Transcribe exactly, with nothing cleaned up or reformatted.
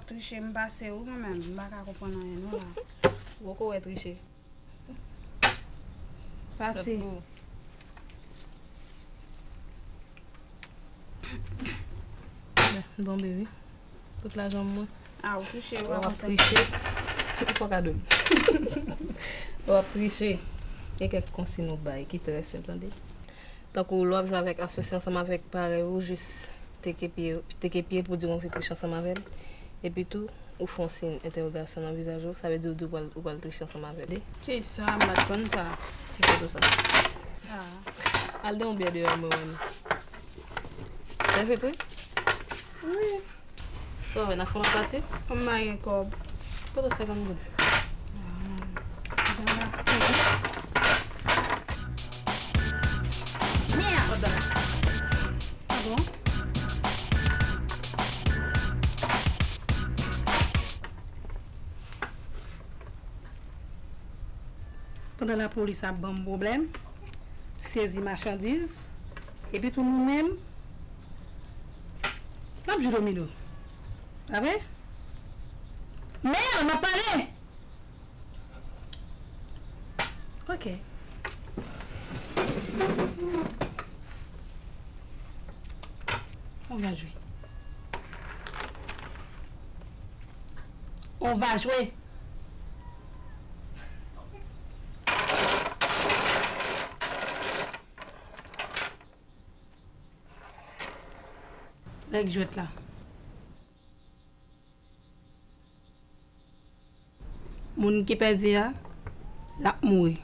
Triche m pase wi mwen menm, m pa ka konprann anyen non la. Ou poko wè triche. Pase. M tonbe wi. Tout lajan mwen. Ah, ou triche wi. Lè w ap triche, ou pa ka dòmi. Lè w ap triche, gen kèk konsiy nou bay ki trè senp, tande. Tankou lè w ap jwe avèk asosye ansanm avèk parèy ou, jis teke pye, teke pye pou di w anvi triche ansanm avè l. Epi tou, ou fè yon siy entèwogasyon nan vizaj ou, sa vle di ou di w pral, ou pral triche ansanm avè l. Kisa, m pa t konn sa. Ki foto sa? Ah. Al de yon byè deyò mwen wè nou. Sa vit wi? Wi. Sa w wè, n ap fè yon lòt pati? Kòm m pa gen kòb. Kote senkant goud? Merde! Ah bon? Pandan lapolis ap ban m pwoblèm, sezi machandiz, epi tou nou menm, n ap jwe domino. Pa vre? Men, n ap pale! Ok. On va jwe. On va jwe. Nèg jwèt la. Moun ki pèdi a, l ap mouri.